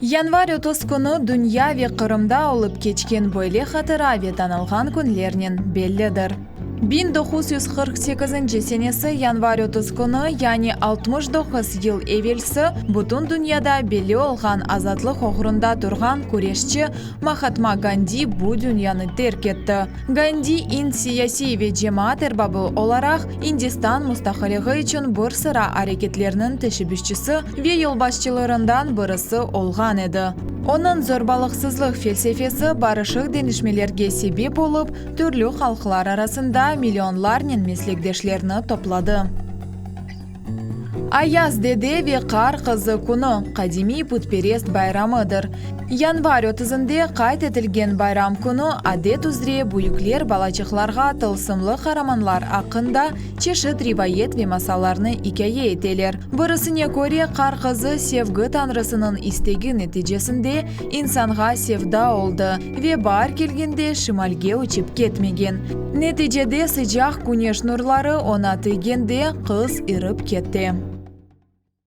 Yanvar 30 künü dünya ve Qırımda olıp keçken böyle hatıra ve tanılğan künlernen bellidir. 1948 senesi yanvar 30 künü, yani 69 yıl evelsi, bütün dünyada belli olğan azatlıq oğrunda turğan küreşçi Mahatma Gandi bu dünyanı terk etti. Gandi ind siyasiy ve cemaat erbabı olaraq İndistan mustaqilligi içün bir sıra areketlerniñ teşebbüsçisi ve yolbaşçılarından birisi olğan edi. Onıñ zorbalıqsızlıq felsefesi barışıq deñişmelerge sebep olıp, türlü halqlar arasında millionlarnen meslekdeşlerni topladı. Ayaz dede ve Qar qızı künü, qadimiy putperest bayramıdır. Yanvar otuzında qayd etilgen bayram künü, adet üzre, büyükler balaçıqlarğa tılsımlı qaramanlar aqqında çeşit rivayet ve masallarnı ikâye eteler. Birisine köre, Qar qızı sevgi tañrısınıñ istegi neticesinde insanğa sevda oldı ve baar kelgende şimalge uçıp ketmegen. Neticede sıcaq küneş nurları oña tiygende, qız irip kete.